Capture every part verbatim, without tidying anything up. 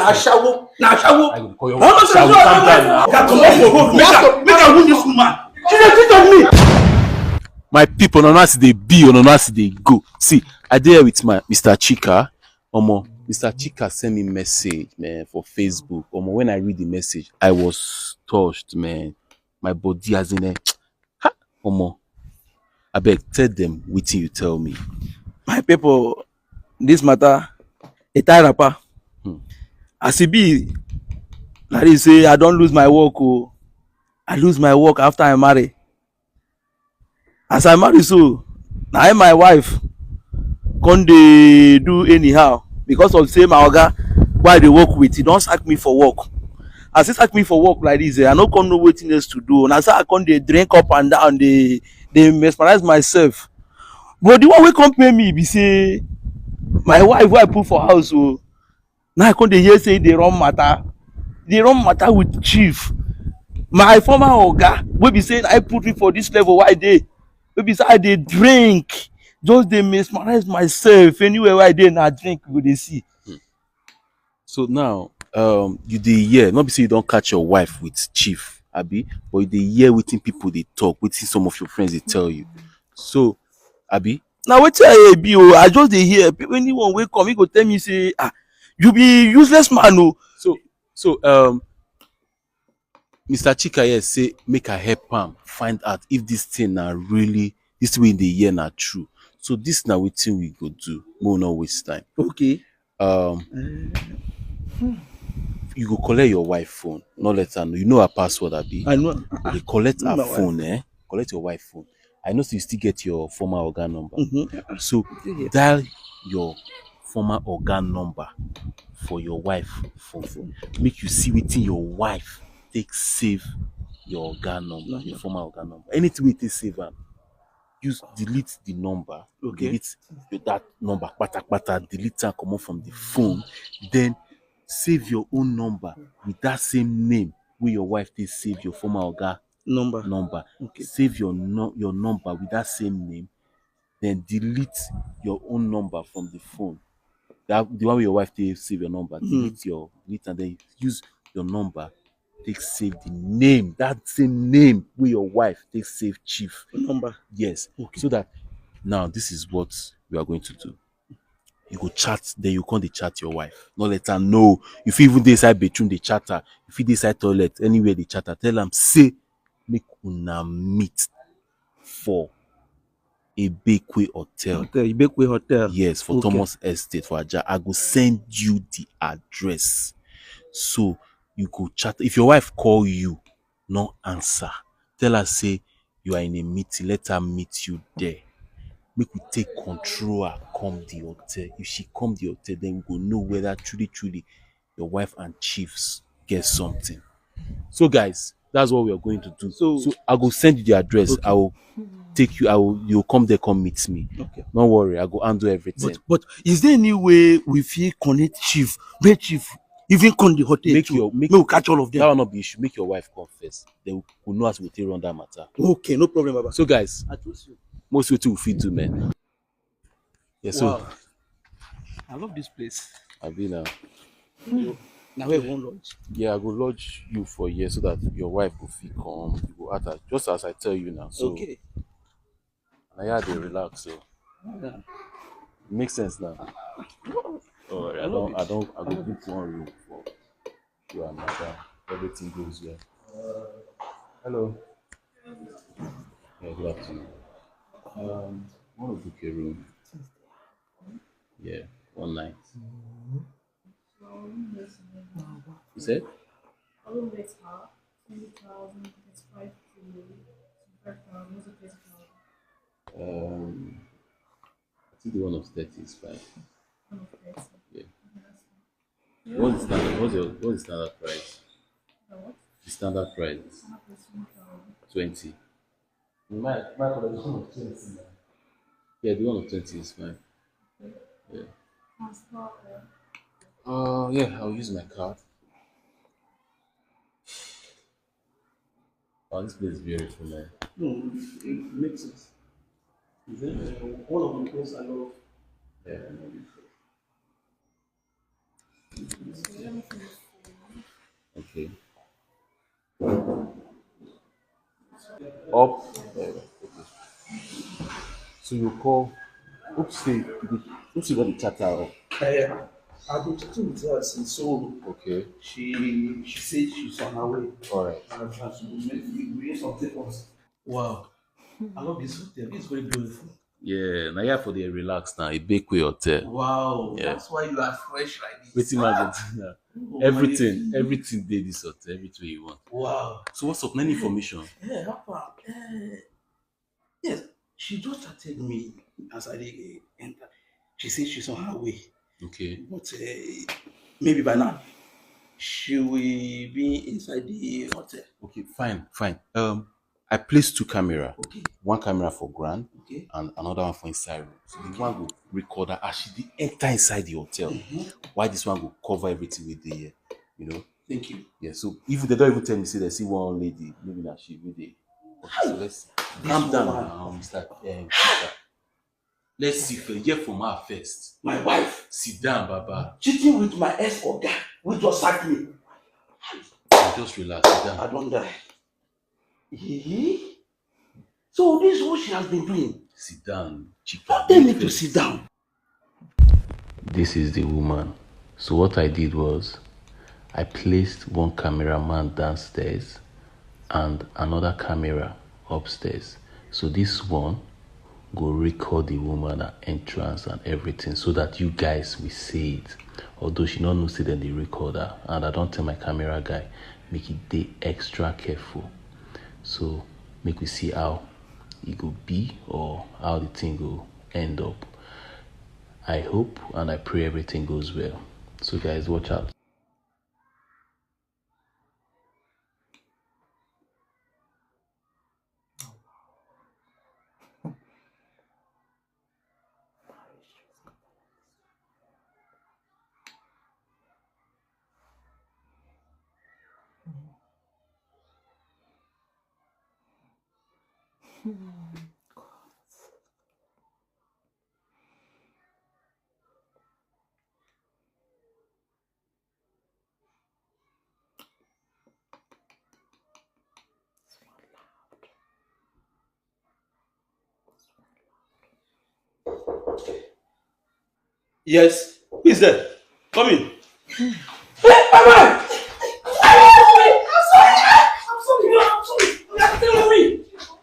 Ashawo, na ashawo. I go call you How much ashawo? Calm down now. That comot for road. Make I, make I wound this woman. She dey cheat on me. My people, una know as e dey be, una know as e dey go. See, I dey here with my Mister Chika. Omo, Mister Chika send me message, man, for Facebook. Omo, when I read the message, I was touched, man. My body as in, eh, ha, omo. Abeg, tell them wetin you tell me. My people, this matter, e tie wrapper. Hmm. As e be, like this say, I don lose my work o. I lose my work after I marry. As I marry so, na im my wife come dey do anyhow because of say my oga wey I dey work with, he don sack me for work. As he sack me for work like this, eh, I no come know wetin else to do. Na so I come dey drink up and down, dey dey mesmerize myself. But the one wey come pay me be say my wife wey I put for house o, now I come dey hear say e dey run matter, dey run matter with chief, my former oga wey be say na him put me for this level wey I dey, wey be say I dey drink, just dey mesmerize myself, anywhere wey I dey na drink you go dey see. So now, um, you dey hear, no be say you don catch your wife with chief, abi, but you dey hear wetin people dey talk, wetin some of your friends dey tell you. So, abi, na wetin I hear be o. I just dey hear pe- anyone wey come, he go tell me say, ah, you be useless man o. So, so um, Mister Chika here say make I help am find out if this thing na really, this thing wey he dey hear na true. So this na wetin we go do. Make we no waste time. Okay. Um, you go collect your wife phone, no let her know. You know her password, abi? I know. You dey collect her phone, eh? Collect your wife phone. I know say you still get your former oga number. Mm-hmm. So dial your former oga number for your wife phone. Make you see wetin your wife take save your oga number, your former oga number. Anything wey take save am, use delete the number, okay, delete your, that number, kpata kpata, delete am comot from the phone. Then save your own number with that same name wey your wife take save your former oga number. Number. Okay. Save your no, your number with that same name. Then delete your own number from the phone. That the one wey your wife take save your number. Mm. Delete your delete and then use your number take save the name, that same name wey your wife take save chief. Number. Yes. Okay. So that now this is what we are going to do. You go chat, then you come dey chat your wife. No let her know. You fit even dey inside bedroom dey chat her. You fit dey inside toilet, anywhere dey chat her. Tell am say make una meet for Ibekwe Hotel. Hotel, Ibekwe Hotel. Yes, for okay. Thomas Estate for Aja. I go send you the address. So you go chat. If your wife call you, no answer. Tell her say you are in a meeting. Let her meet you there. Make we take control her come the hotel. If she come the hotel, then we go know whether truly, truly your wife and chiefs get something. So, guys, that's what we are going to do. So, so I go send you the address. Okay. I will take you. I will. You come there, come meet me. Okay. Don't worry. I go handle everything. But, but is there any way we fit connect chief? Make chief even come the hotel. Make too. Your make, make we catch all of them. That will not be issue. Make your wife come first. Then we know as we take run that matter. Okay, no problem, Baba. So, guys, I trust you. Most wetin we fit do, man. Yeah, so wow. I love this place. I be now. Now where we wan lodge? Yeah, I go lodge you for here so that your wife go fit come. You go out as, just as I tell you now. So okay. Now yeah, they relax. So yeah. It makes sense now. All right, I don't, I don't, I go book one room for you and madam. Everything goes well. Hello. Yeah, good afternoon. Um, I want to book a room. Yeah, one night. You said? Um, I think the one of thirty is fine. Yeah. What's the standard? What's your what's the standard price? The standard price is twenty. My my collection of twenty. Yeah, the one of twenty is fine. Yeah. Uh, yeah, I'll use my card. Oh, this place is beautiful, man. No, it makes sense. Is it? Uh, one of the things I love. Yeah. Okay. Up. So you call. Oops, see, oops, you got the chatter up. Yeah, I've been talking with her since, so okay. She she said she's on her way. All right. And I've we made some papers. Wow. I love this hotel. It's very beautiful. Yeah, now you have for the relax now. It Bakeway Hotel. Wow, yeah. That's why you are fresh like this. Wetin I go do now? Oh, everything, everything dey this hotel, everything you want. Wow. So what's up? Any information? Yeah, how far? Eh, yes, she just chatted me as I dey enter. She said she's on her way. Okay. But uh, maybe by now, she will be inside the hotel. Okay, fine, fine. Um, I place two camera. Okay. One camera for ground, okay, and another one for inside room. So the one go record her as she dey enter inside the hotel. Mm-hmm. Why this one go cover everything with the, you know? Thank you. Yeah, so if they don't even tell me, say they see one lady, maybe na she with the. Okay, so let's calm down now, Mister Um, sister. Let's see for hear from her first. My wife. Sit down, Baba. Cheating with my ex oga wey just sack me. You just relax, sit down. I don die. Yee? So this is what she has been doing. Sit down, chicken. Don't tell me to sit down. This is the woman. So what I did was, I placed one cameraman downstairs and another camera upstairs. So this one go record the woman at entrance and everything so that you guys will see it. Although she no know say dem dey record her, and I don tell my camera guy make he dey extra careful. So make we see how e go be or how the thing go end up. I hope and I pray everything goes well. So guys, watch out. Yes, who is there? Come in. Hey, my wife! I'm sorry, I'm sorry, I'm sorry, I'm sorry. You are telling me.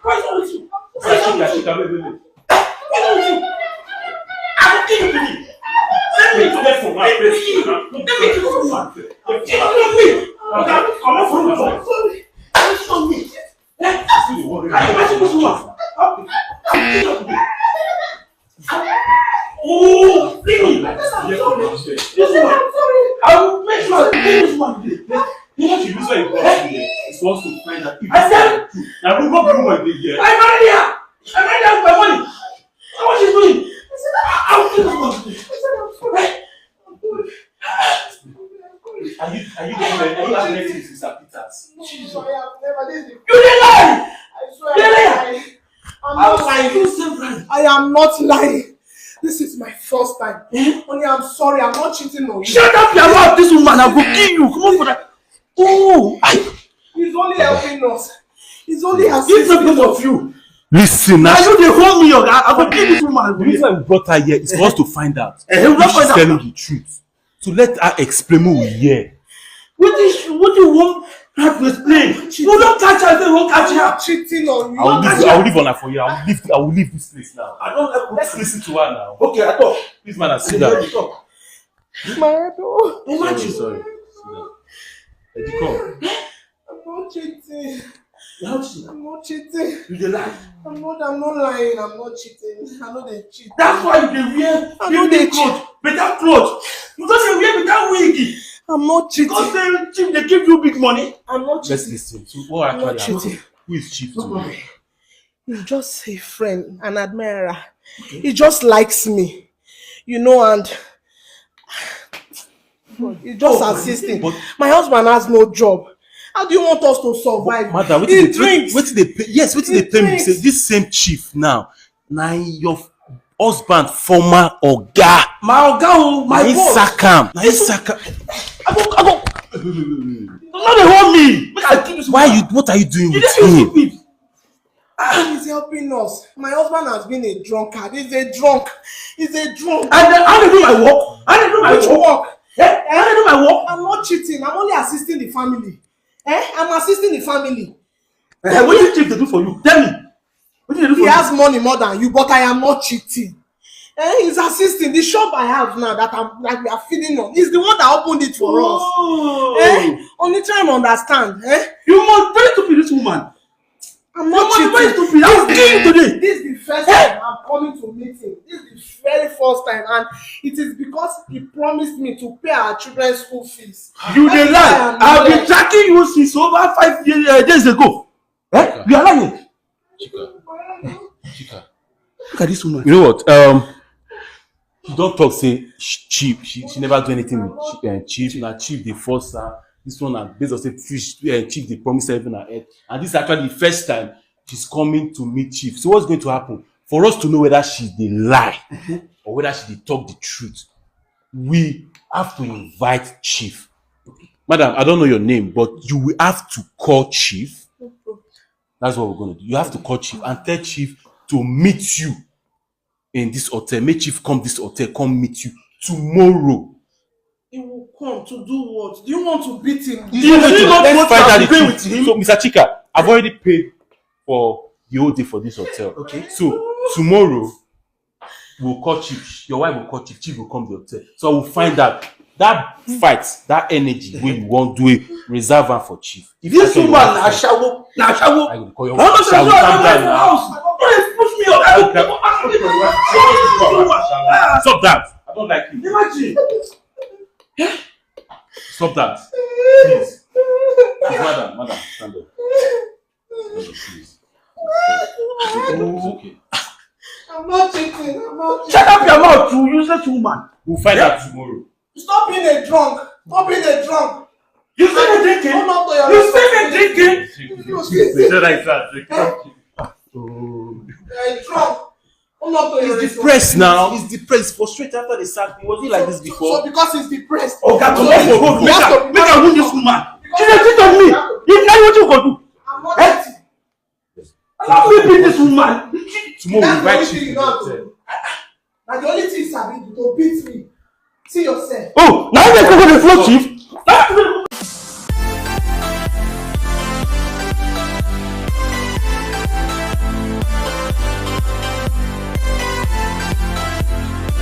What's wrong with you? What's wrong with you? What's wrong with you? I will kill you today. Let me come from my place. Let me kill you from my place. Come on from my place. Come on from my place. Come on from my place. Come on from my place. Oh, leave me. This woman. I will make sure I leave this woman today. You know she lose her boss today. She wants to find out if I said I will not be woman here. I married her. I married her with my money. How much is money? I will kill this woman today. Are you are you are you having anything with Mister Peters? Jesus. You dey lie! I swear I lie. I'm not lying. I am not lying. This is my first time. Eh? Honey, I'm sorry. I'm not cheating on you. Shut up your mouth, this woman. I will kill you. Come on for that. Oh, I... He's only helping us. He's only assisting us. Both of you. Listen, now you dey hold me. I will kill this woman. The reason we brought her here is for us to find out if she's telling the truth. So let her explain, we hear. What is what do you want her to explain? You don't catch her, they won't catch her. Cheating on you. I will leave, I will leave on her for you. I will leave, I will leave this place now. I don't like... Let's listen to her now. Okay, I talk. Please, man, I sit down. Talk. My head, oh. Imagine. Sorry, sorry. Sit down. Eddie, come. I'm not cheating. You not cheating? I'm not cheating. You dey lie. I'm not, I'm not lying. I'm not cheating. I no dey cheat. That's why you dey wear... I no dey cheat. Better clothes. You just dey wear better wig. I'm not cheating. Because the chief dey give you big money. I'm not cheating. Let's listen. So what actually happened? Who is chief to you? He's just a friend, an admirer. Okay. He just likes me, you know, and he's just assisting. But my husband has no job. How do you want us to survive? Madam, wetin dey pay? Yes, wetin dey pay me? Say this same chief now, na your husband former oga. My oga o, my boss. Na him sack am. Na him sack am. I go, I go. No dey hold me. Make I kill this woman. Why you? What are you doing with him? He's helping us. My husband has been a drunkard. He's a drunk. He's a drunk. And then, how dey do my work? How dey do my work? Eh? How dey do my work? I'm not cheating. I'm only assisting the family. Eh? I'm assisting the family. Eh, what did chief dey do for you? Tell me. What did he do for you? He has money more than you, but I am not cheating. Eh, he's assisting. The shop I have now that I'm that we are feeding on is the one that opened it for us. Oh. Eh? Only try and understand. Eh? You must try to be this woman. I'm not cheating. This, this is the first time I'm coming to meeting. This is the very first time, and it is because he promised me to pay our children's school fees. You dey lie. I've been tracking you since over five years, uh, days ago. Eh? You are lying. Chika. Chika. Look at this woman. You know what? Um, she don talk say sh- chief, she, she never do anything with chi- uh, chief. Na chief dey force her. This one na based on say fish, uh, chief dey promise heaven and earth, and this is actually the first time she's coming to meet chief. So what's going to happen? For us to know whether she dey lie or whether she dey talk the truth, we have to invite chief. Madam, I don't know your name, but you will have to call chief. That's what we're gonna do. You have to call chief and tell chief to meet you in this hotel. Make chief come this hotel, come meet you tomorrow. He will come to do what? Do you want to beat him? Is he going to, let's find out the truth. So, Mister Chika, I've already paid for the whole day for this hotel. Okay. So tomorrow we'll call chief. Your wife will call chief. Chief will come to the hotel. So I will find out that fight, that energy wey you wan do it, reserve am for chief. If this woman na ashawo, na ashawo. I go call your wife. Ashawo, calm down now. Don't push me up. Stop that. I don't like you. Imagine. Stop that. Please. Please, madam, madam, stand up. Stand up, please. It's okay. I'm not cheating. I'm not cheating. Shut up your mouth, you useless woman. We'll find out tomorrow. Stop being a drunk. Stop being a drunk. You see me drinking? Come up to your You see me drinking? You see me drinking? You're a drunk. Come up to your He's depressed now. He's depressed. Frustrated after the sack. Was he like this before? So because he's depressed. Oga, come on, come on. Make I, make I wound this woman. She dey cheat on me. If not, what you go do? I'm not cheating. Allow me beat this woman. Tomorrow we invite you to the hotel. Na the only thing you sabi do to beat me. See yourself. Oh, now you dey go dey float chief. Now you dey go